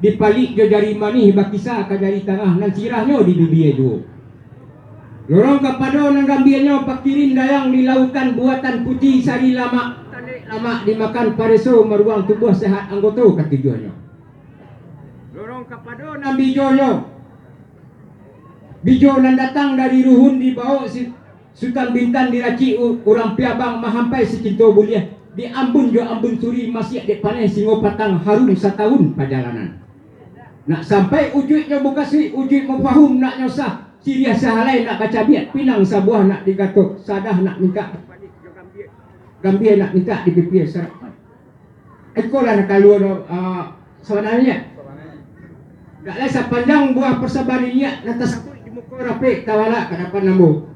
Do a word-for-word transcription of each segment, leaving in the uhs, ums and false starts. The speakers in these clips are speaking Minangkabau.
Dipalik jo jari manih bakisa ka jari tangah nan sirahnyo di bibia juo. Lorong kapado nan gambianyo pakirin dayang di lautan buatan puti sari lamak, tanek lamak dimakan pareso maruang tubuah sehat anggoto katujuahnyo. Lorong kapado nan bijonyo, bijo nan datang dari ruhun dibawok si Sutan Bintan diracik u-, urang Piabang mahampai si Cinto Buliah, diambun jo ambun suri masiak dek paneh singo patang harum satahun pajalanan. Nak sampai ujuiknyo mukasuik, ujuik mufahum nak nyosah, siriah sahalai nak bacabiak, pinang sabuah nak digatok, sadah nak mintak, gambia nak mintak dipipia sarapan. Ikolah nan kalua tu, ah, sabananyo. Dak lai sapanjang buah pasambahan inyiak nan tasabuik di muko rapek tawalak ka dapan ambo.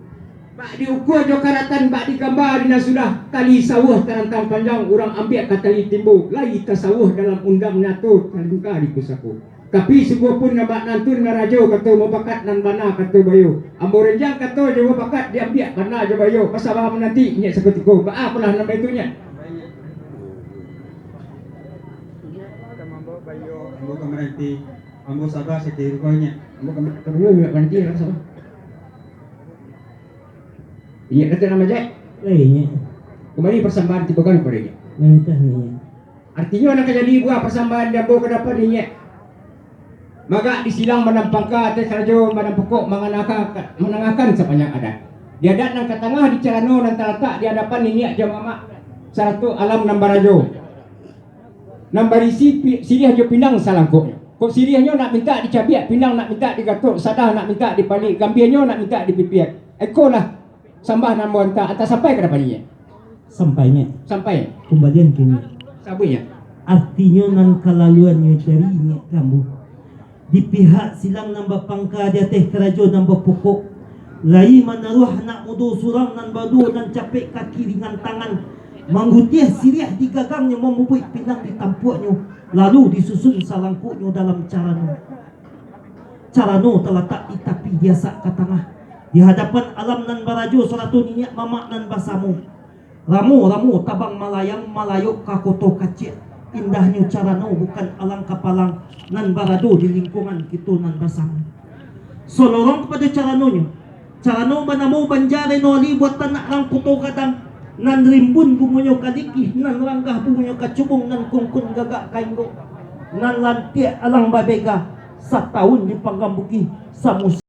Bak diukua jo karatan, bak digamba di nan sudah, tali sawuah tarantang panjang, urang ambiak ka tali timbo, lai tasawuah dalam undang nyato talingka di pusako. Tapi sungguahpun nan bak nantun nan rajo kato mupakat nan bana kato baiyo. Ambo ranjang kato jo mupakat diambiak bana jo baiyo, basaba mananti inyiak sakutiko. Baa pulah nan baitu inyiak? Ambo ka mananti, ambo saba sakutiko inyiak. Ambo ka mananti, inyiak mananti, inyiak saba. Inyiak kato nan bajak? Lai, inyiak. Kumbali pasambahan tibokan kapado inyiak. Lai, tah, inyiak. Artinyo, nan ka jadi buah pasambahan di ambo ka dapan inyiak, magak di silang, manang pangka ateh karajo, manang pokok, manganakan, manangahkan sapanjang adat. Di adat nan ka tangah, di carano nan talatak di adapan inyiak jo mamak, sarato alam nan barajo, nan barisi pi-, siriah jo pinang salangkoknyo. Kok siriahnyo nak mintak dicabiak, pinang nak mintak digatok, sadah nak mintak dipalik, gambianyo nak mintak dipipiak. Ikolah sambah nan ambo antak, antak sampai ka dapan inyiak. Sampai, inyiak. Sampai. Kumbalian ka inyiak. Sabuik, inyiak. Artinyo nan kalaluannyo dari inyiak ka ambo. Di pihak silang nan bapangka, di ateh karajo nan bapokok, lai manaruah anak mudo surang nan baduo nan capek kaki ringan tangan, manggutiah siriah di gagangnyo, mamubuik pinang di tampuaknyo, lalu disusun salangkoknyo dalam carano. Carano talatak di tapi diasak ka tangah, di hadapan alam nan barajo sarato niniak mamak nan basamo. Ramo-ramo tabang malayang, malayok ka koto kaciak. Indahnyo carano bukan alang kapalang nan barado di lingkuangan kito nan basamo. Salorong kapado caranonyo, carano banamo Banja Renoli buatan anak rang Koto Gadang, nan rimbun bungonyo ka likih, nan ranggah bungonyo ka cubung, nan kungkun gagak ka inggok, nan lantiak alang babega, satahun dipanggang bukih, samusim